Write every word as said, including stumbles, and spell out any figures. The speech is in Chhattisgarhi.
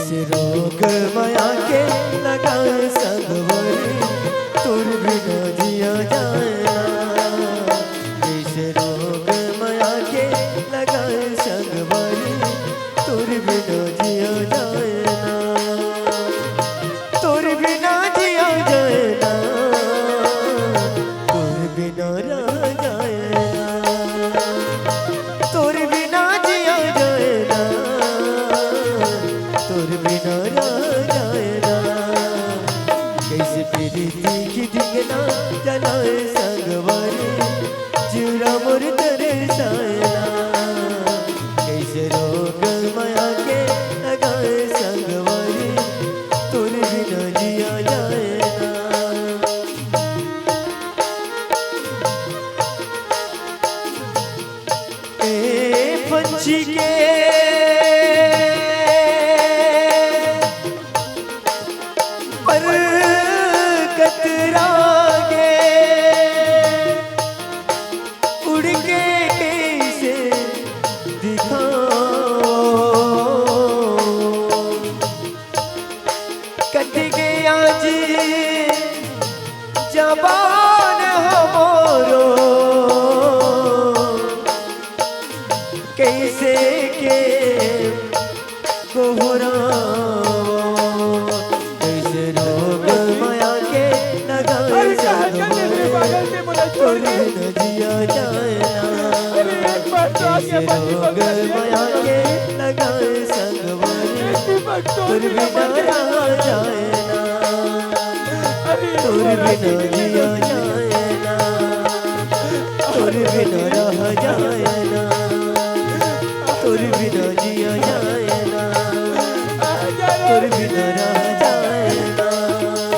से रोग माया के लगाए संगवारी, तोर बिना जिया जाए ना। जैसे रोग माया के लगाए संगवारी, तोर बिना जिया जाए ना। तोर बिना जिया जाए ना, तोर बिना रह जाए ना। तोर बिना जिया जाए ना, तोर बिना रह जाए ना। कैसे प्रीति की दिखना जलाए संगवारी, जिउरा मोर तरसाए ना। कैसे रोग माया के लगाए संगवारी, तोर बिना जिया जाए ना। ए पंछी के पर कतरा गे, उड़ के कैसे दिखाओ। कट गया जी जबान हमरो, कैसे के गोहराओ। कैसे रोग माया के लगाए अरे कहाँ चल दे रे पागल से बोला छोड़ दे। जिया जाए ना। अरे एक बार तो आके कैसे बंदी रोग पकड़ ले। माया के लगाए संगवारी, दीपक तो तोर मेरा बिना बंदी रहा जाए ना। अरे तोर बिना जिया जाए ना, तोर बिना रह जाए ना, तोर बिना जिया जाए ना, तोर बिना रह